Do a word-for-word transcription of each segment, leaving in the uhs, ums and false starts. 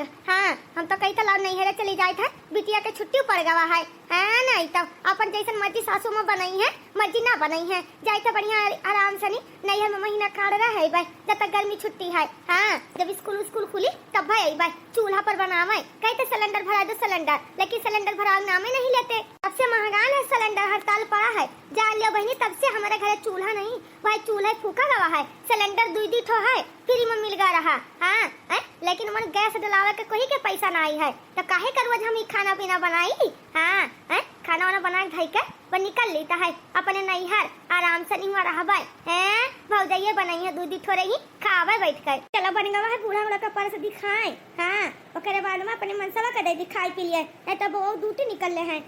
हाँ, हम तो कही था लाओ नैहरे चली जाइत है, बिटिया के छुट्टी पड़ गवा है। हाँ, नहीं तो अपन जैसन मर्जी सासू माँ बनइहैं, मर्जी ना बनइहैं। जाइत है बढ़िया आराम से नी, नैहर में महीना खाड़ रह अइबै, जब तक गर्मी छुट्टी है। हाँ, जब स्कूल उस्कूल खुली तब भाई अइबै, चूल्हा पर बनावै। कही तो सिलेंडर भरा दो सिलेंडर, लेकिन सिलेंडर भरावे नामे नहीं लेते। सबसे महंगा है सिलेंडर, हड़ताल पड़ा है। जान लियो बहिनी, तब से हमारे घरे चूल्हा नहीं, भाई चूल्हा फूका गवा है, सिलेंडर दुई दुई ठो है, फ्री में मिल गा रहा। हाँ, हैं? लेकिन उमन गैस डलावे के कोई के पैसा ना आई है, तो काहे करुआ हम ई खाना पीना बनाई? हाँ, हैं? खाना वाना बना के धई के बस निकल लेता है अपने नैहर, आराम से निहुआ रहबै। हैं? भौजाइये बनइहैं, दुई दुई ठो रही, खावै बैठ के। चलो बन गवा है बूढ़ा वाला का परस दिखाएं। हाँ, ओकरे बाद में अपने मनसवा के दे दी खाए पी लिए, नहीं तो वो ड्यूटी निकल ले हैं।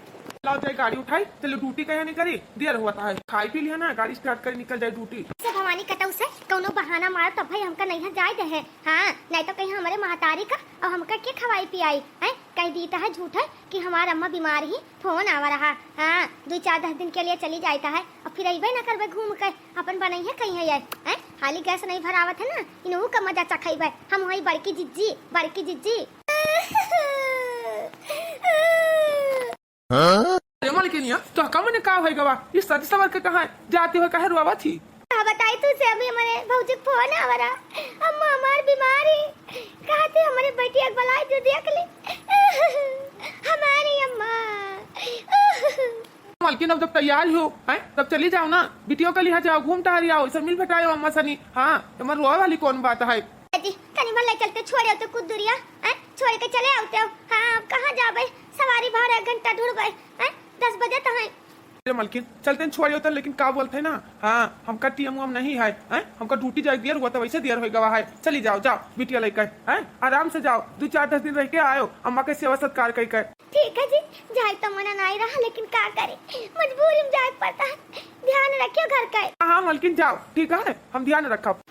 लाओ जाए गाड़ी उठाई, चलो ड्यूटी कहे नहीं करी, देर होत है। खाई पी लिया ना, गाड़ी स्टार्ट करी, निकल जाए ड्यूटी। से भवानी कटऊ से कौनो बहाना मारो तब भाई हमका नैहर जाए दे है। हाँ, नहीं तो कहीं हमारे महतारी का और हमका के खवाई पियाई है, कह दीता है झूठ है कि हमार अम्मा बीमार ही, फोन आवा रहा। हाँ, दो चार दस दिन के लिए चली जाता है और फिर अइबे ना करबे घूम के, अपन बनइहैं कहिहैं ये, हैं? हाली गैस नहीं भरावत है ना, इनहू का मजा चखइबे। हम वही बड़की जिज्जी, बड़की जिज्जी। अरे मलकिनिया, तो का मने का होई गवा? इस सज सवर के कहाँ जाती हो, काहे रोवा थी? का बताई तू से, अभी हमारे भौजी के फोन आवा रहा, अम्मा हमार बीमार ही, कहते हमारे बेटी एक बलाई जो देख ली। हमारी अम्मा। मलकिन, अब जब तैयार ही हो, हैं, तब चली जाओ ना, बिटियों के लिहा जाओ, घूम टहरी आओ, इसे मिल भेटायो अम्मा सनी। हाँ, तुम्हार रोआ वाली कौन बात है? जी, तनी भर ले चलते, छोड़े होते कुछ दूरिया, हैं, छोड़ के चले आते हो। हाँ, अब कहाँ जाबे, सवारी भाड़ा एक घंटा ढूंढबे, हैं, दस बजे तो है। अरे मलकिन, चलते हैं, छोड़े होते, लेकिन का बोलते हैं ना, हाँ, हमका टीएम उएम नहीं है, हैं, हमका ड्यूटी जाए दियर हुआ तो वैसे दियर हो गवा है। चली जाओ, जाओ, बिटिया लेकर, हैं, आराम से जाओ, दो चार दस दिन रह के आयो, अम्मा के सेवा सत्कार कर कर। ठीक है जी, जाए तो मना नहीं रहा, लेकिन का करे, मजबूरी में जाए पड़ता है। ध्यान रखियो घर का। हाँ, हाँ, मलकिन जाओ, ठीक है, हम ध्यान रखब।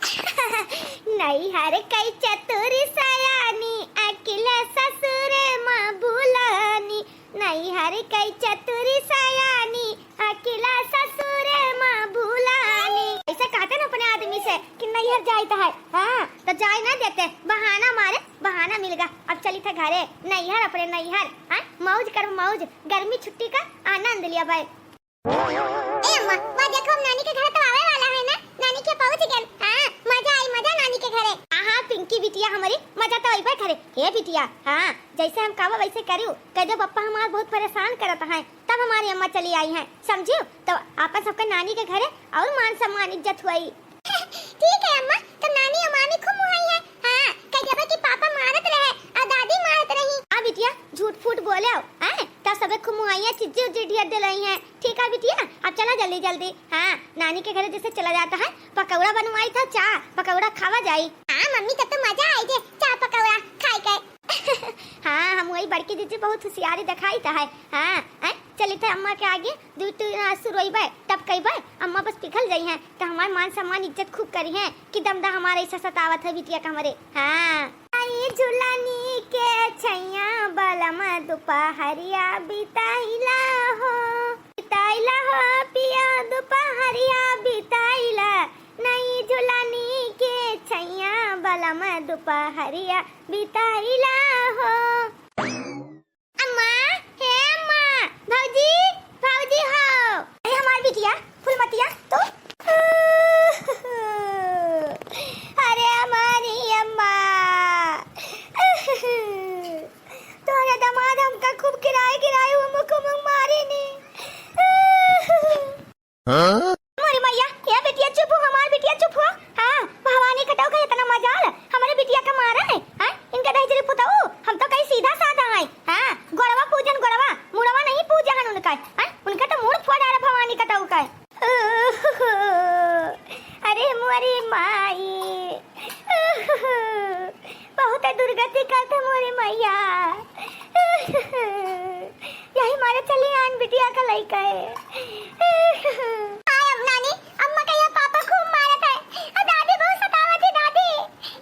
नैहर कई चतुर सयानी, अकिल ससुर माँ भुलानी। नैहर कई चतुर सयानी, अकिल ससुर माँ भुलानी। ऐसे कहते ना अपने आदमी से कि नैहर जाइत है, हाँ, तो जाए ना देते, बहाना मारे, बहाना मिल गा। अब चली थे घरे, नैहर अपने नैहर, हाँ, मौज कर मौज, गर्मी छुट्टी का आनंद लिया भाई। ए अम्मा, वह देखो, हम नानी के घर तो आवे वाला है ना, नानी के पहुँच गए। हाँ, मजा आई, मजा नानी के घरे। हाँ, हाँ, पिंकी बिटिया हमारी, मजा तो अइबे करे। हे बिटिया, हाँ, जैसे हम कहबो वैसे करियो, कह दो पप्पा हमार बहुत परेशान करत हैं, तब हमारी अम्मा चली आई हैं, समझियो? तो आपन सबके नानी के घरे और मान सम्मान इज्जत हुई। ठीक है अम्मा, तो नानी और मामी खूब मुहाई है। हाँ, कह देबे कि पापा मारत रहे और दादी मारत रही। आ बिटिया, झूठ फूट बोले हो, हैं? तब सबे खूब मुहाई है, चिज्जी उज्जी ढेर दिलाई है। ठीक है बिटिया, अब चला जल्दी जल्दी। हाँ, नानी के घरे जैसे चला जाता है, पकौड़ा बनवाई था, चाह पकौड़ा खावा जाई। हाँ मम्मी, तब तो मजा आई जे चाह पकौड़ा खाए के। हाँ, हम वही बड़की दीदी बहुत होशियारी दिखाई था है। हाँ, हैं? चली थे अम्मा के आगे, दुई टू, आ, सुरोइबे, तब कइबे, अम्मा बस पिघल जाई हैं, तो हमार मान सम्मान इज्जत खूब करी हैं कि दमदा हमारे ऐसा सतावत है बिटिया का हमरे। हाँ। आई झुलनी के छैया बलम दुपहरिया बिताइला हो, बिताइला हो पिया दुपहरिया बिताइला, नई झुलनी के छैया बलम दुपहरिया बिताइला हो। अम्मा, हे अम्मा, भौजी, भौजी हो। अरे हमार बिटिया, फुलमतिया, तू? अरे हमारी अम्मा। तोहरे दामाद हमका खूब किराए किराए वो मुख मुख मारी नी। हाँ? मोरी मैया, ए बिटिया चुप हो, हमार बिटिया चुप हो। हाँ, भवानी कटऊ का इतना मजाल, हमरे बिटिया का मारा है, हाँ? इनका दहिजरी पुतऊ, हम तो कहीं सीधा साधा हैं, हाँ? गोड़वा पूजन गोड़वा, मुड़वा नहीं पूजे हन उनका, हाँ? उनका तो मूड़ फोड़ डाला भवानी कटऊ का। अरे मोरी माई, बहुत दुर्गति करत मोरी मैया। यही मारे चली आन बिटिया का लइका है। हाय अब नानी, अम्मा का यह पापा खूब मारत है। और दादी बहुत सतावत है दादी।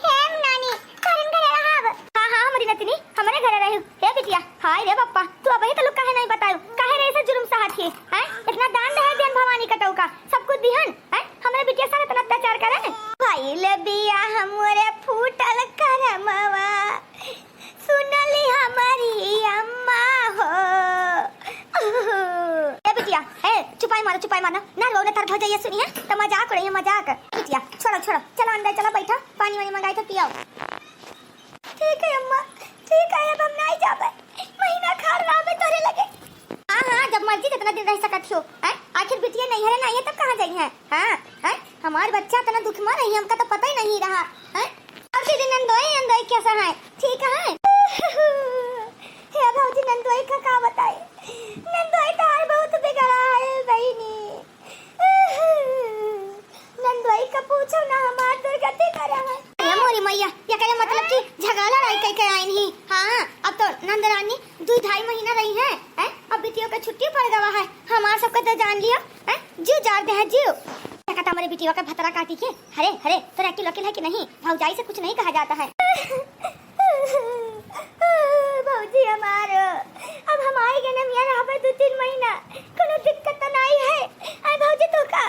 हे नानी, तोहरे घरे रहब। हाँ, हाँ, हमारी नतनी, हमारे घरे रही। हे बिटिया, हाय रे पप्पा, तू अबही तलुक काहे नहीं बतायू? काहे रे ऐसे जुर्म सहत ही? हैं? इतना दान दहेज दिहन भवानी कटऊ का, सब कुछ दिहन, हैं? हमरे बिटिया साथ इतना अत्याचार करे? भइल बिया हमरे फूटल करमवा, ए मानो, ना रो, ना तार भौजइया सुनिहैं, त मजाक उड़इहैं, मजाक। बिटिया, छोड़ो, छोड़ो, चलो अंदर चलो, बैठो, पानी वानी मंगाई तो पियो। ठीक है अम्मा, ठीक है, अब हम नहीं जाबे, महीना खार रहबे तोरे लगे। हाँ, हाँ, जब मर्जी जितना दिन रह सकत हो, हैं? आखिर बिटिया नैहरे ना आई है, तब कहाँ जाई है? हाँ, हैं? हमार बच्चा इतना दुख में रही, हमका तो पता ही नहीं रहा, हैं? और दीदी नंदोई, नंदोई कैसा है? ठीक है? हे भौजी, नंदोई का का बताई? नंदोई तो हाल बहुत बिगड़ा है बहिनी। नंदोई का पूछो ना, हमार दुर्गति करे है। ए मोरी मैया, ये करे मतलब कि झगड़ा लड़ाई कई के आइन ही। हाँ, अब तो नंदरानी दुई ढाई महीना रही है, हैं? अब बिटियों के छुट्टी पड़ गवा है। हमार सबके तो जान लियो, हैं? जीव जार दे है, जीव। देखा था हमारे बिटियों का भतरा काटी के। अरे, अरे, तोरा अकिल वकिल है कि नहीं? भौजाई से कुछ नहीं कहा जाता है। भौजी हमार, अब हम आई गए ना मियाँ रहबे दो तीन महीना, कोनो दिक्कत तो नहीं है। आय भौजी तो का?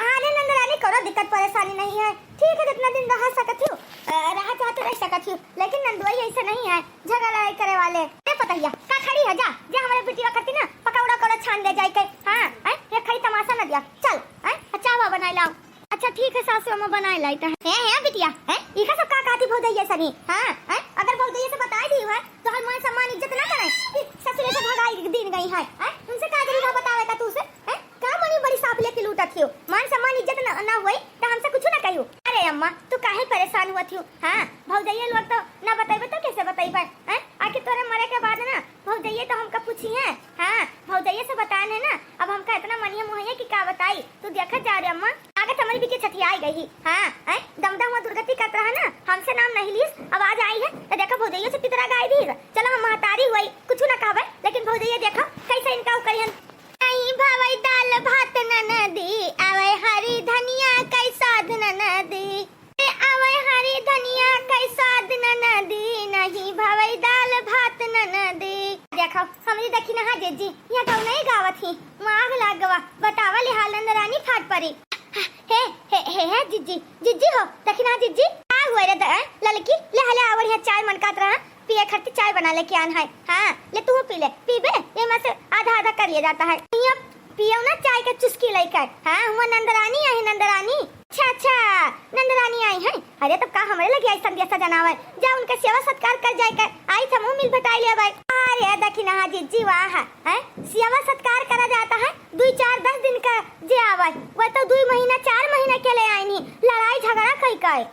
अरे नंदरानी, कोनो दिक्कत परेशानी नहीं है, ठीक है, जितना दिन रह सकत हो, अ, रह चाहत रह सकत हो, लेकिन नंदोई ऐसे नहीं है, झगड़ा लड़ाई करे वाले। ए पतहिया, का खड़ी है, जा, जा हमारे बिटिया करती ना पकौड़ा कौड़ा छान दे जाए के। हाँ, हैं? ये खड़ी तमाशा न दिया, चल, हैं? चाह बनाए लाओ। अच्छा ठीक है सासू अम्मा, बनाए लाई त। हे, हे बिटिया, हैं? इका सब का कहती भौजैया सनी? हाँ, हैं? अगर भौजैया से बताई दी है तो हर मान सम्मान इज्जत ना करे कि ससुरे से भगाई दिन गई है, हैं? उनसे का जरूरी है बतावे का तू से, हैं? का बड़ी बड़ी साफ लेके लूटत हियो? मान सम्मान इज्जत ना, ना हुई तो हमसे कुछ ना कहियो। अरे अम्मा, तू काहे परेशान हुआ थियो? हाँ, भौजैया लोग तो ना बतैबे तो कैसे बतैबे, हैं? आखिर तोरे मरे के बाद ना भौजैया तो हमका पूछी है। हाँ, भौजैया से बताए है ना, अब हमका इतना मनिया मुहैया कि का बताई। तू देखत जा रे अम्मा, लागत हमारी बिटिया छठियाई गई ही। हाँ, हैं? दमदा हुआ दुर्गति करत रहा ना, हमसे नाम नहीं लीस, अब आज आई है, तो देखा भौजैया से पितरा गाय दी। चलो हम महतारी हुई, कुछ ना कहबे, लेकिन भौजैया देखा कैसे इनका उकरियन। नहीं भावई दाल भात ननदी, आवे हरी धनिया कई स्वाद ननदी। आवे हरी धनिया कई स्वाद ननदी, नहीं भावई दाल भात ननदी। देखो, हमरी देखी ना, हाँ, जिज्जी, यहाँ गाँव नहीं गावत ही, माघ लाग गवा, बतावा ले हाल नंदरानी फाट परी। हे, हे, हे, हे, जिज्जी, जिज्जी हो, देखी ना, जिज्जी, का हुआ रे द-, ललकी, ले हले आवड़ यहाँ चाय मन कात रहा, पिए खातिर चाय बना लेके आन है। हाँ, ले तू पी ले, पीबे, ये में से आधा आधा कर लिया जाता है। यहाँ पियो ना चाय के चुस्की लेकर। हाँ, हुआ नंदरानी आई है, नंदरानी। अच्छा, अच्छा, नंदरानी आई है। अरे, तब का हमरे लगे आई संध्या सजनावे? जा उनके सेवा सत्कार कर जाए कर। आई थे मुँह मिल भेटाई ले भाई। अरे, देखी ना, हाँ, जिज्जी, वाह, हैं? सेवा सत्कार करा जाता है, दुई चार दस दिन का जे आवे, वह तो दुई महीना, चार महीना के ले आई नहीं, लड़ाई झगड़ा कई कई।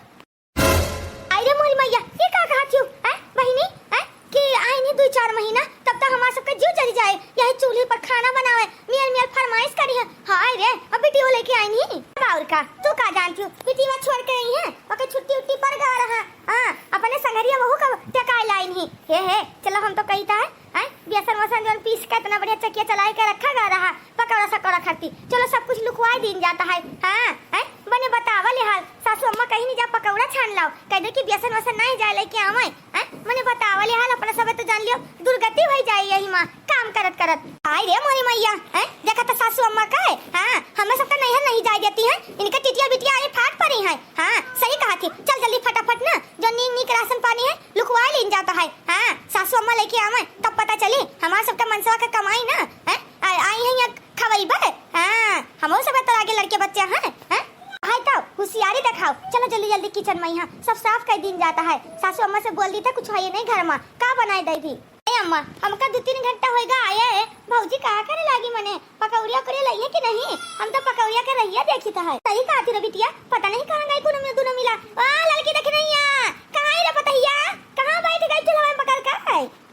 आई रे मोरी मैया, ये का कहत हियो, हैं, बहिनी, हैं, कि आई नहीं दुई चार महीना, तब तक हमार सबके जीव जरी जाए, यही चूल्ही पर खाना बनावे, मियर मियर फरमाइश करी है। हाय रे, अब बिटियो लेके आई नहीं। अब और का, तू का जानती हो, बिटिया छोड़ के आई है, ओके छुट्टी उट्टी पड़ गवा रहा। हाँ, अपने संगरिया वहू का टेकाए लाई नहीं। हे, हे, चलो हम तो कही था, हैं, बेसन वसन जौन पीस के इतना बढ़िया चकिया चलाए के रखा गवा रहा, पकौड़ा सकौड़ा खाती। चलो सब कुछ लुकवाई दीन जाता है। हाँ, हैं, बने बतावा ले हाल, सासू अम्मा कहीं नहीं जा पकौड़ा छान लाओ, कह दे कि बेसन वसन नहीं जाए लेके आवे, हैं? मने बतावा ले हाल, अपना सबे तो जान लियो, दुर्गति होई जाए यही माँ, काम करत करत। आई रे मोरी मैया, हैं? देखा तो सासू अम्मा का है, हाँ, हमें सबका नैहर नहीं जाए देती हैं, इनके टिटिया बिटिया आगे फाट पड़ी हैं, हाँ, सही कहा थी। चल जल्दी फटाफट ना, जो नीक नीक राशन पानी है, लुकवा लीन जाता है, हाँ, सासू अम्मा लेके आवे, तब पता चली, हमार सबका मनसवा का कमाई ना, हैं? आ-, आई हैं यहाँ खवैबे? हाँ, हमहू सब तो आगे लड़के बच्चे हैं, हैं? हाय तो होशियारी दिखाओ, चलो जल्दी जल्दी किचन में यहाँ सब साफ कर दीन जाता है। सासू अम्मा से बोल दी था कुछ है नहीं घर में, का बनाए दे दी? ए अम्मा, हमका दो तीन घंटा होएगा आया है, भौजी कहा करे लागी मने, पकौड़िया उकड़िया लइहे कि नहीं? हम तो पकौड़िया के रहिया देखी था है। सही कहा थी रे बिटिया, पता नहीं कहाँ गई कोनो में दोनों मिला। आ, लड़की देख नहीं आ, कहाँ है रे पतहिया? कहाँ बैठ गई चूल्हा में पकड़ के?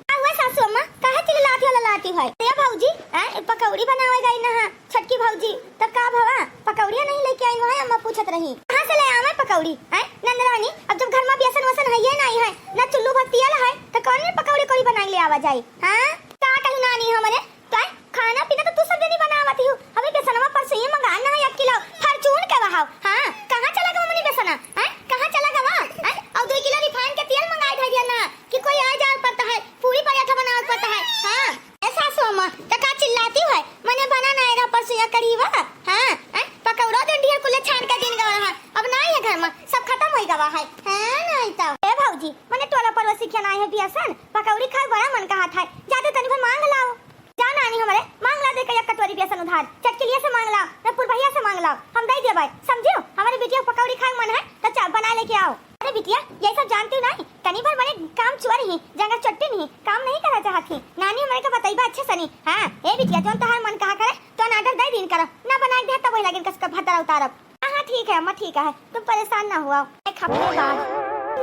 का हुआ सासू अम्मा? काहे चिल्लाती हो, ललाती हो? ए भौजी, हैं, पकौड़ी बनावे गई ना, हाँ, छोटकी भौजी, तो का भवा? पकौड़िया नहीं लेके आई हो, अम्मा पूछत रही। कहाँ से ले आवे पकौड़ी, हैं? नंदरानी, अब जब घर में बेसन वसन है ये नहीं है, ना चुल्लू भर तियल है, तो कौन में पकौड़ी कौड़ी बनाई ले आवा जाए, हाँ? का कही नानी हमरे, तो खाना पीना तो तू सब जनी बनावत ही हो, हमें बेसनवा परसों ही मंगा ना है एक किलो, फॉर्चून के बहाव, हाँ? कहाँ चला गवा मने बेसना, हैं? कहाँ चला गवा, हैं? और दो किलो रिफाइन के तेल मंगाए धर दिया ना, कि कोई आ जाए पड़ता है, पूरी पराठा बनावे पड़ता है। हाँ, ए सासू अम्मा, तो का चिल्लाती है? मने बना ना आएगा परसों या कढ़ीवा? हाँ, हैं? पकौड़ा तो ढेर कुले छान के दिन गवा रहा, अब ना आए घर में, सब खत्म हो गवा है। हाँ, नहीं तो। ए भौजी, मने टोला पड़ोसी के ना है बेसन, पकौड़ी खाए बड़ा मन कहा था, जाते तनी भर मांग लाओ। जा ना, नानी हमरे, मांग ला दे के एक कटोरी बेसन उधार, चटकिलिया से मांग लाओ, न पुरबहिया से मांग लाओ, हम दे देबै, समझियो? हमरे बिटिया के पकौड़ी खाए के मन है, तो चा-, बना लेके आओ। अरे बिटिया, ये सब जानती नहीं, तनी भर मने काम चुअर ही, जंगल चट्टी नहीं, काम नहीं करा चाहत ही। नानी हमरे के बतइबा अच्छे सनी। हाँ, ए बिटिया, जौन तोहार मन कहा करे, तो ऑर्डर दे दीन करब, ना बनाए दे तब वही लगिन कस के भद्रा उतारब। हाँ, हाँ, ठीक है अम्मा, ठीक है, तुम परेशान ना हुआ। एक हफ्ते बाद।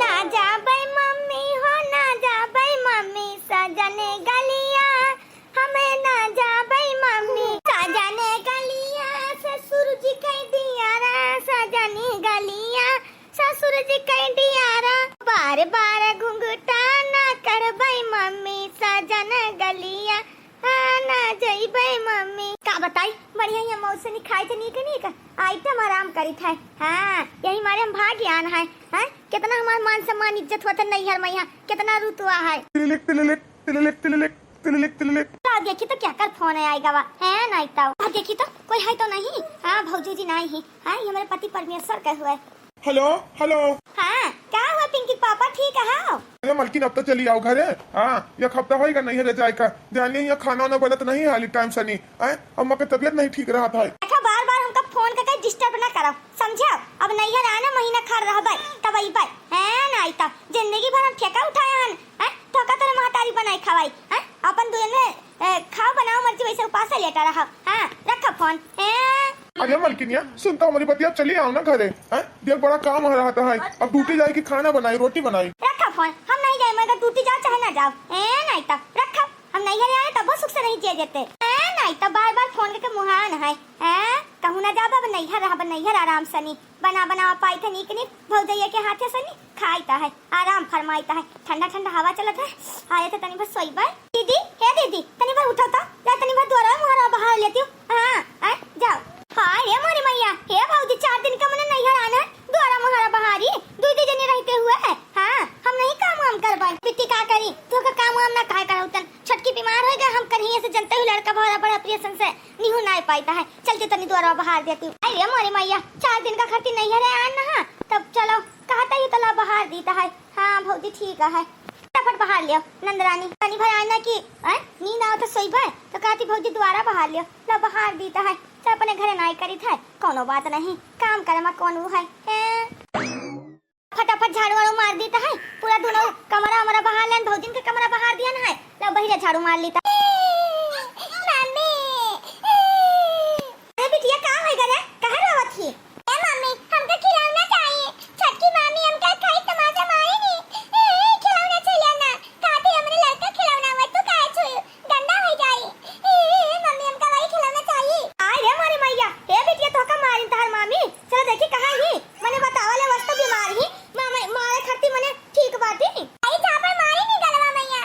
ना जाबै मम्मी हो, ना जाबै मम्मी, सजन गलिया, हमें ना जाबै मम्मी। सजन गलिया, ससुर जी कह दिया रा, सजन गलिया, ससुर जी कह दिया रा। बार बार घुंघटा ना करबै मम्मी, सजन गलिया, हाँ, ना जइबै मम्मी। का बताई, बढ़िया ही मौसमी खाए थे नीक नीक, आइटम आराम करी थे। हाँ, यही मारे हम भाग्यान है। हाँ, कितना हमार मान सम्मान इज्जत होत है नैहर में, यहाँ कितना रुतवा है। तिलिलिक, तिलिलिक, तिलिलिक, तिलिलिक, तिलिलिक, तिलिलिक। ला देखी तो क्या कर फोन है आएगा वा, है नहीं तो। ला देखी तो कोई है तो नहीं। हाँ, भौजी जी नहीं है। हाँ, ये हमारे पति परमेश्वर के हुए। हेलो, हेलो। हाँ, का हुआ पिंकी पापा, ठीक है? अरे मलकिन, अब तो चली आओ घरे। हाँ, एक हफ्ता होइगा नैहरे जाए का। जाने यहाँ खाना वाना बनत नहीं हाली टाइम सनी। आए, अम्मा के तबीयत नहीं ठीक रहत है। देखा, बार बार हमका फोन करके डिस्टर्ब ना करो, समझो? अब नैहर आना महीना खर रहबै, तब अइबै। हैं, नहीं तो जिंदगी भर हम ठेका उठाए हन, हैं? ठोका तोरे महतारी बनाई खवाई, हैं? अपन दुनिया में ए, खाओ बनाओ मर्जी, वैसे उपास लेटा रहा। हाँ, रखा फोन। ए। अरे मलकिनिया, सुनता हमारी बतिया, चली आओ ना घरे। हैं? देख, बड़ा काम आ रहा था, है। अब ड्यूटी जाए कि खाना बनाई, रोटी बनाई। रखा फोन, हम नहीं जाए, मगर ड्यूटी जाओ चाहे ना जाओ। ए, नहीं तो रखा, हम नैहर आए तब सुख से नहीं जिए देते। ए, नहीं तो बार बार फोन करके मुहान है। ए, कहूँ ना जाब, अब नैहर रहब, नैहर आराम सनी। बना बनावा पाई थे नीक नीक, भौजैया के हाथे से नी खाई ता है, आराम फरमाई ता है, ठंडा ठंडा हवा चलत है, आए थे तनी भर सोईबे। दीदी, हे दीदी, तनी भर उठो तो, जा तनी भर द्वारा मुहरा बहार लेती हूँ। हाँ, आए, जाओ। हाय रे मोरी मैया, हे भौजी, चार दिन का मने नैहर आना है, द्वारा मुहरा बहारी, दुई दुई जने रहते हुए, हाँ, हम नहीं काम वाम करबे। बिट्टी का करी, तू का काम वाम ना काहे करौतन, छोटकी बीमार होइगा, हम कहीं से जनते हुए लड़का भरा बड़ा ऑपरेशन से निहू नाय पाइता है। चलती तनी द्वारा बहार देती हूँ। अरे मोरे मैया, चार दिन का खर्ची नैहरे आन ना, तब चलो, कहता ही तो ला बहार दीता है। हाँ भौजी ठीक है, फटाफट बहार लियो नंदरानी। तनी भर आना की, हैं, नींद आओ तो सोईबे, तो कहती भौजी द्वारा बहार लियो, ला बहार दीता है। तो अपने घरे नाय करी था, कोनो बात नहीं, काम करे मा कौन वो है, हैं? फटाफट झाड़ू वाड़ू मार दीता है, पूरा दोनों कमरा हमारा बहार लेन, भौजिन के कमरा बहार दिया ना है, ला बहिरे झाड़ू मार लीता। मम्मी। अरे बिटिया, का होइगा रे? काहे रोवत ही? ए मम्मी, हमका खिलौना चाहिए। छोटकी मामी हमका खाई तमाचा मारी नी। ए, ए, खिलौना चाहिए ना। कहती हमरे लड़का खिलौना हुआ, तू काहे छुई? गंदा हो जाई। ए, ए, मम्मी, हमका वही खिलौना चाहिए। आय रे मोरे मैया, हे बिटिया, तोहका मारिन तहार मामी। चलो देखी कहाँ ही, मने बतावा ले, वस्तु बीमार ही, मामे, मारे खरती मने ठीक बाटी। आई झापड़ मारी नी गलवा मैया।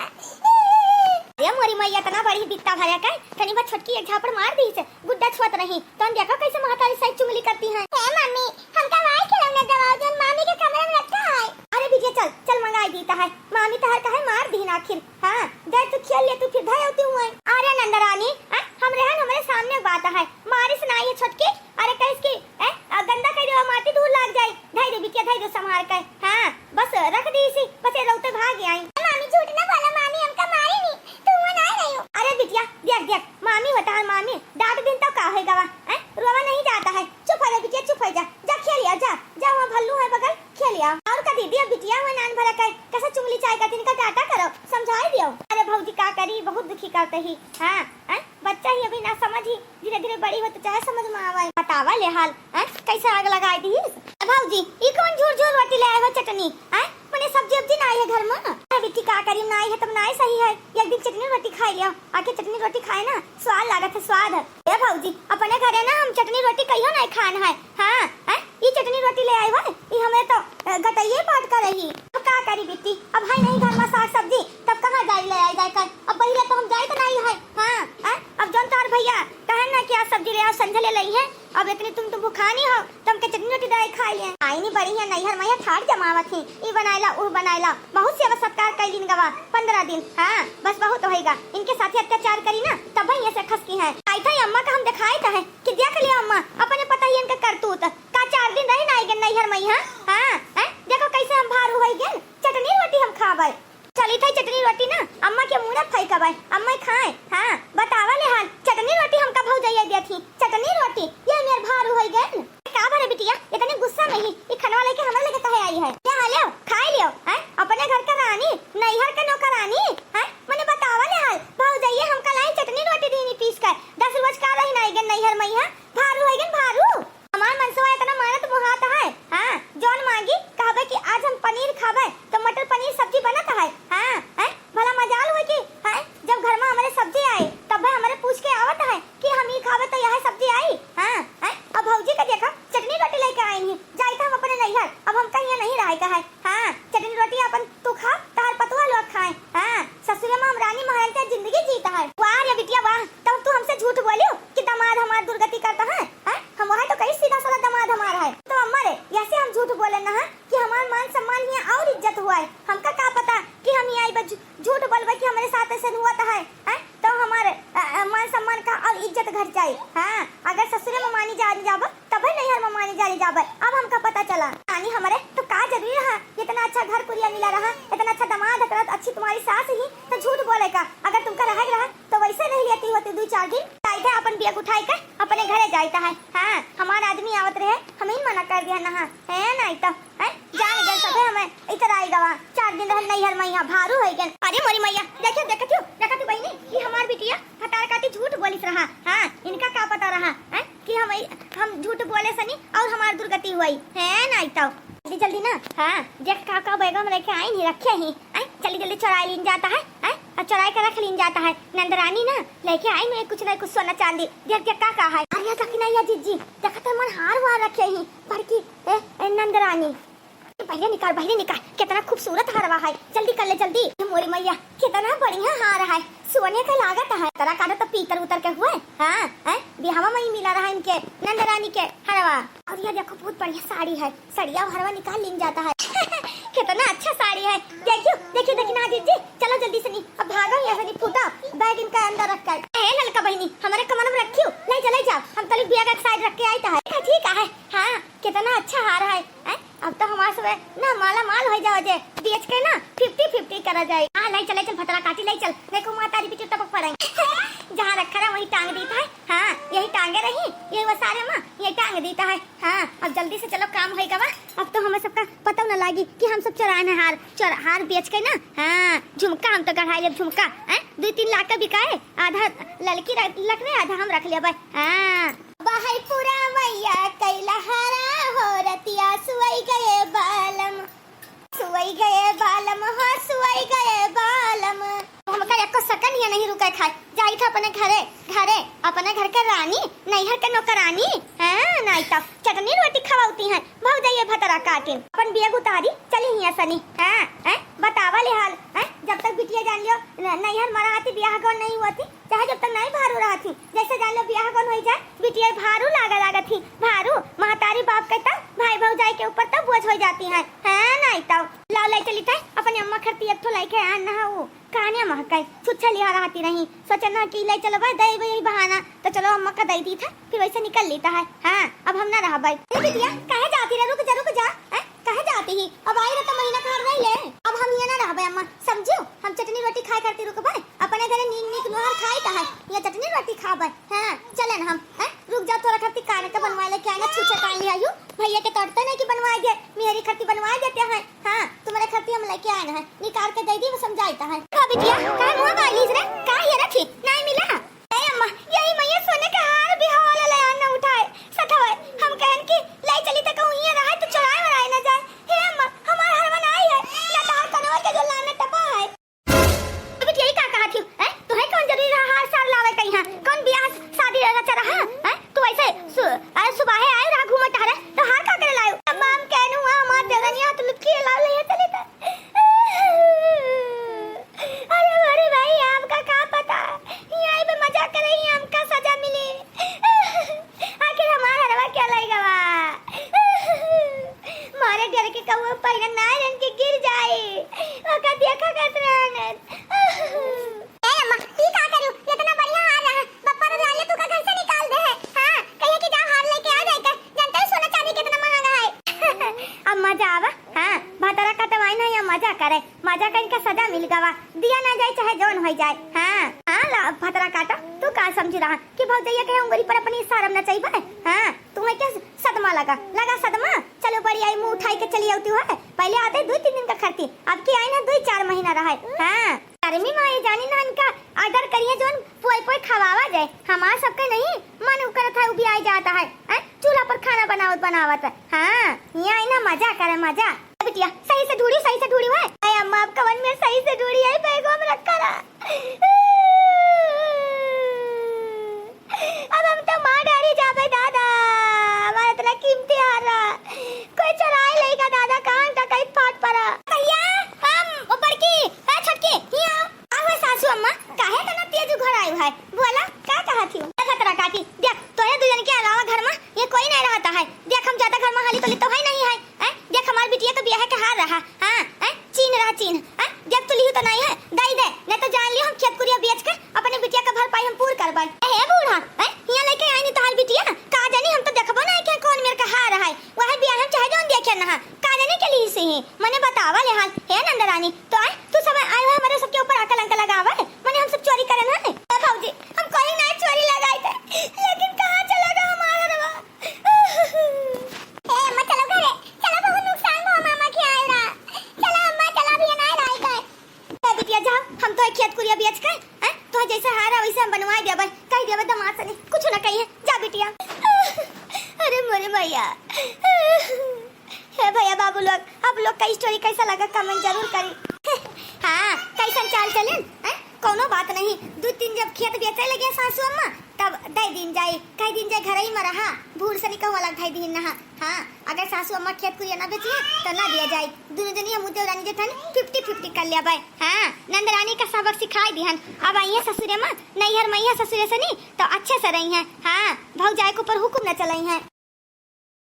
रे मोरी मैया, इतना बड़ी बित्ता भरा का, तनी बा छोटकी एक झापड़ मार दी से, गुड्डा छुअत रही। तन देखो कैसे महतारी सही चुगली करती है। हे मम्मी, हमका वाई खिलौना दवाओ, जौन मामी के कमरे में रखा है। अरे बिटिया, चल, चल मंगाई दीता है। मामी तहर कहे मार दीन आखिर। हाँ, दे तू खेल ले, तू फिर धर होती हुए। अरे नंदरानी, आ, हम रहन हमरे सामने बात है। मारिस ना ये छोटकी, अरे कहिस की, ए, आ, गंदा कह दे, माटी धूल लाग जाए। धई दे बिटिया, धई दे संभार के। हाँ, बस रख दी इसी, बस ये रौते भाग आई। मामी झूठ ना बोला, मामी हमका मारी नी, तू वो ना रही हो। अरे बिटिया, देख, देख, मामी होता है मामी, डांट दिन तो का होई गवा, हैं? रोवा नहीं जाता है, चुप हो जा बिटिया, चुप हो जा, जा खेल लिया, जा, जा वहाँ भल्लू है बगल, खेल लिया। और का दीदी, अब बिटिया हुआ नान भरा कर, कैसे चुंगली चाय का तिनका डांटा करो, समझाई दियो। अरे भौजी का करी, बहुत दुखी करते ही, हाँ, हैं? बच्चा ही अभी ना समझ ही, धीरे धीरे बड़ी हो तो चाहे समझ में आवे। बतावा ले हाल, हैं? कैसे आग लगाई दी? ए भौजी, ई कौन झूर झूर रोटी ले आए हो चटनी, हैं? मने सब्जी उब्जी ना आई है घर में? अरे बिट्टी का करी, ना आई है तब ना आई सही है, एक दिन चटनी रोटी खाई लियो, आके चटनी रोटी खाए ना स्वाद लागत है, स्वाद। ए भौजी, अपने घरे ना हम चटनी रोटी कहियो नहीं खान है। हाँ, हैं? ई चटनी रोटी ले आई हो, ई हमरे तो, अ, गटइये पाट कर रही। अब का करी बिट्टी, अब है नहीं घर में साग सब्जी, तब कहाँ जाई ले आई जाए कर? अब पहिले तो हम जाइत नहीं है। हाँ, हैं? अब जौन तार भैया कहे ना कि आज सब्जी ले आओ, संझा ले लई है, अब इतनी तुम तो भुखानी हो, तुम के चटनी रोटी दे खाई है। आई नहीं बड़ी है नैहर में, ठाट जमावत ही, ई बनाइला, ऊ बनाइला, बहुत सेवा सत्कार कैलिन गवा, पन्द्रह दिन। हाँ, बस बहुत होइगा, इनके साथे अत्याचार करी ना, तब ये से खसकी है। आई था अम्मा का हम दिखाए था है कि देख लिया अम्मा, अपने पता ही इनका करतूत, का चार दिन रही ना आई गन नैहर में, हाँ, हाँ, हैं? देखो कैसे हम भार हुई गन, चटनी रोटी हम खावे। चली थाई चटनी रोटी ना, अम्मा के मुँह ना फैकबै, अम्मा खाए। हाँ, बतावा ले हाल, चटनी रोटी हमका भौजैया दिया थी, चटनी रोटी, ये मेर भारू होइ गए। का भरे बिटिया, इतने गुस्सा में ही, ई खनवा लेके हमरा लगे काहे आई है? ले हाल लियो, खाए लियो, हैं? अपने घर का रानी, नैहर के नौकरानी, हैं? मने बतावा ले हाल, भौजैया हमका लाई चटनी रोटी दीनी पीस कर, दस रोज का रही ना, आई गन नैहर में यहाँ, भारू है गन भारू। हमार मनसवा इतना मानत मुहात है, हाँ, जौन मांगी, कहबे कि आज हम पनीर खाबे, तो मटर पनीर सब्जी बनत है, हाँ, हैं? भला मजाल हुए कि, हैं? जब घर में हमारे सब्जी आए, तब भी हमारे पूछ के आवत है कि हम ई खाबे तो यह सब्जी आई, हाँ, हैं? अब भौजी का देखा, चटनी रोटी लेके आई नहीं, जाई तो हम अपने नैहर, अब हमका यहाँ नहीं रहे का है, हाँ, चटनी रोटी अपन तू खा, तहर पतुआ लोग खाए, हाँ, ससुरे में हम रानी महारानी का जिंदगी जीता है। वाह रे बिटिया वाह, तब तू हमसे झूठ बोलियो कि दामाद हमार दुर्गति करता है, हैं? हम वहाँ तो कहीं सीधा साधा दामाद हमार है। तो अम्मा रे, ऐसे हम झूठ बोले ना है कि हमार मान सम्मान हियाँ और इज्जत हुआ है। हमका का पता कि हम यहाँ आइबे झू-, झूठ बोलबे कि हमारे साथ ऐसे हुआ तो है, हैं? तो हमारे, अ, अ, मान सम्मान का और इज्जत घट जाए। हाँ, अगर ससुरे में मानी जानी जाबे, तबे नैहर में मानी जानी जाबे। अब हमका पता चला। रानी हमारे तो का जरूरी रहा, इतना अच्छा घर कुरिया मिला रहा, इतना अच्छा दामाद, इतना अच्छी तुम्हारी सास ही, तो झूठ बोले का? अगर तुमका रहे रहा, तो वैसे रह लेती होती दो चार दिन। जाइत है अपन बैग उठाई के अपने घरे जाइत है। हाँ, हमार आदमी आवत रहे, हम ही मना कर दिया ना, है ना, तो, हैं? जान गए सभे हमें इतर आई गवा, चार दिन रह नैहर में यहाँ भारू होइ गए। अरे मोरी मैया, देखियो, देखत हो, देखत हो बहिनी, कि हमार बिटिया भतार काटी झूठ बोलिस रहा। हाँ, इनका का पता रहा, हैं? कि हम, हम झूठ बोले सनी और हमार दुर्गति हुई, है ना, तो। जल्दी, जल्दी ना, हाँ, देख का का बैग में लेके आई नहीं, रखे ही, हैं? जल्दी, जल्दी चुराई लीन जाता है, हैं? और चुराई के रख लीन जाता है। नंदरानी ना लेके आई नहीं कुछ ना कुछ सोना चांदी, देख, देख का का है। अरे दखिना या जिज्जी, देखत है मन हार वार रखे ही, बड़की, ए, ए, नंदरानी। पहले निकाल, पहले निकाल, कितना खूबसूरत हरवा है, जल्दी कर ले जल्दी। ये मोरी मैया, कितना बढ़िया हार है, सोने का लागत है, तरा काटो तो पीतर उतर के हुए। हाँ, हैं? बिहावा में ही मिला रहा इनके नंदरानी के हरवा। और ये देखो, बहुत बढ़िया साड़ी है, सड़िया हरवा निकाल लीन जाता है। कितना अच्छा साड़ी है, देखियो, देखियो, देखियो ना दीदी, चलो जल्दी से नहीं, अब भागो यहाँ से नहीं, फूटो बैग इनका अंदर रख कर। ए ललका बहिनी, हमारे कमर में रखियो, ले चले जाओ, हम तली बैग एक साइड रख के आई तो है। ठीक है, हाँ, कितना अच्छा हार है, हैं? अब तो हमार सब ना माला माल होइ जाओ जे, बेच के ना फिफ्टी फिफ्टी करा जाए। हाँ, ले चल, ले चल, भतरा काटी ले चल, नहीं को माता जी पीछे टपक पड़ेंगे। जहाँ रखा रहा वहीं टांग दीता है। हाँ, यही टांगे रही, यही वसारे माँ, यही टांग दीता है। हाँ, अब जल्दी से चलो, काम होइ गवा। अब तो हमें सबका पता न लागी कि हम सब चोरान है हार, चोर, हार बेच के ना। हाँ, झुमका हम तो गढ़ाई लेब, झुमका, हैं? दो तीन लाख का बिकाए, आधा ललकी रख, रख ले, आधा हम रख लेबै। हाँ। बहई पुरवैया कैला हरा हो रतिया सुअई गए बालम, सुअई गए बालम हो सुअई गए बालम। हमका एको सेकंड ये नहीं रुके खाए, जाई था अपने घरे, घरे, अपने घर के रानी, नैहर के नौकरानी, हैं, नाई तो चटनी रोटी खवाउती हैं, भौजैया भतरा काटिन, अपन बैग उतारी, चली हियाँ सनी, हैं, हैं, बतावा ले हाल, हैं, जब तक बिटिया जान लियो, न-, नैहर मरा आती, ब्याह गौन नहीं हुआ थी, चाहे जब तक नहीं भारू रहा थी, जैसे जान लो ब्याह कौन होई जाए, बिटिया भारू लागा लागा थी, भारू, महतारी बाप के तब, भाई भौजाई के ऊपर तब बोझ हो जाती है, है नहीं तब। लाओ लाई चली था, अपनी अम्मा खरती एक ठो लाई के आन ना हो, कहानियां महकाई, छुच्छा लिहा रहती रही, सोचा ना कि लाई चलो भाई, दे यही बहाना, तो चलो अम्मा का दे दी था, फिर वैसे निकल लेता है। हाँ, अब हम ना रहा भाई। ए बिटिया, काहे जाती रे, रुक जा, रुक जा, हैं? काहे जाती ही? अब आई रह तो महीना खार रह ले। अब हम हियाँ ना रहबे अम्मा, समझो? हम चटनी रोटी खाए खातिर रुकबे, अपने घरे नीक नीक नोहर खाई त है, या चटनी रोटी खाबे। हाँ, चले ना हम, हैं? रुक जा, तोरा खातिर कान के बनवाए लेके आए ना, छूछे कान ले आयु। भैया के तोड़ते नहीं कि बनवाए दे, मेरी खातिर बनवाए देते हैं। हाँ, तुम्हारे खातिर हम लेके आए ना है, निकाल के दे दी, वो समझाई त है। का बिटिया, काहे मुँह बाई लीस रे? का ये रखी? नहीं मिला? ए अम्मा, यही मैया सोने के हार भी हवा ले ले आन ना उठाए। सथवे, हम कहन कि लाई चली त कहूँ हियाँ रहाए तो चोराए वराए ना जाए। हे अम्मा, हमार हरवा ना आई है, ना तार कनवा के जो लाना टपा है। अभी यही का कहा थी, हैं? तुहे कौन जरूरी रहा हार सार लावे कहीं, हाँ? कौन बियाह शादी रचा रहा, हैं? तू ऐसे सु-, अरे सुबह आए रहा घूमत टहरे, तो हार का करे लायो? अम्मा, हम कहन हुआ, हमार देवरनिया तो लुटकी ला ले चली त। अरे, अरे भाई, आपका का पता? इनका सजा मिल गवा, दिया ना जाए चाहे जौन होइ जाए। हाँ, हाँ, ला, भतरा काटा, तू का समझ रहा कि भौजैया के उंगली पर अपनी सारम नचइबे? हाँ, तुम्हें क्या सदमा लगा, लगा सदमा? चलो बड़ी आई, मुंह उठाई के चली आती है। पहले आते दुइ तीन दिन का खरती, अब की आई ना दुइ चार महीना रहे। हाँ, गर्मी में ये जानी ना इनका order करिए जौन पोए पोए खवावा जाए। हमार सबके नहीं मन करत है, उबियाई जाता है, हैं? चूल्हा पर खाना बनावत बनावत। हाँ, यहाँ आई ना मजा करे, मजा। ए बिटिया, सही से ढूढ़ी, सही से ढूढ़ी हुए। अरे अम्मा, अब कवन में सही से ढूढ़ी आई, बैगो में रखा रहा। अब हम तो मार डारी जाबे दादा, हमारे इतना कीमती हार रहा, कोई चुराई लेगा दादा, कहाँ का कहीं फाट पड़ा। भैया, हम, ओ बड़की, ए छोटकी, हियाँ आओ। आहो सासू अम्मा, काहे इतना तेज उघर आयु है? बोला, का कहा थी? ए भतरा काटी, देख, तोहे दुजन के अलावा घर में ये कोई नहीं रहता है। देख, हम ज्यादा घर में हाली तो लितो है नहीं है। हैं? देख, हमार बिटिया के बियाह के हार रहा। हाँ, हैं? चीन रहा, चीन। हैं? देख, तू लिहू तो नहीं है, दई दे, नहीं तो जान लियो हम खेत कुरिया बेच के अपने बिटिया के भरपाई हम पूर करबे। ए, हे बूढ़ा, हैं? हियाँ लेके आई नहीं तोहार बिटिया? का जानी, हम तो देखबो नहीं कि कौन मेर के हार है। वह बियाह हम चाहे जौन देखे ना, का जानी के ली से ही। मने बतावा ले हाल, हे नंदरानी, तो आए, तू सब आए हुए हमारे सबके ऊपर आकलंक लगावे, मने हम सब चोरी करन है। ए भौजी, हम कोई ना चोरी लगाई थे, लेकिन कहाँ चला गया हमारा रवा? ए अम्मा, चलो घरे, चलो, बहुत नुकसान हुआ मामा के आए रहा। चलो अम्मा, चलो, अभी ना रह गए। ए बिटिया, जाओ, हम तो खेत कुरिया बेच के, हैं, तो जैसे हारा वैसे हम बनवाई देबे, कह देबे दामाद से नहीं, कुछ ना कहिए, जा बिटिया। अरे मोरे भैया। हे भैया बाबू लोग, आप लोग का story कैसा लगा, comment जरूर करी। हाँ, कैसन चाल चलन, हैं? कौनो बात नहीं, दो तीन जब खेत बेचे लगे सासू अम्मा, तब दे दीन जाए, कह दीन जाए घर ही में रहा, भूल से नहीं कहूँ अलग धई दीन नहा। हाँ, अगर सासू अम्मा खेत कुरिया ना बेचिए तो ना दिया जाए, दोनों जनी हम देवरानी जेठानी fifty fifty कर लिया बाय। हाँ, नंदरानी का सबक सिखाई दिहन, अब आई है ससुरे में, नैहर में आई है ससुरे से नहीं तो अच्छे से रही हैं। हाँ, भौजाई के ऊपर हुक्म न चलाई हैं।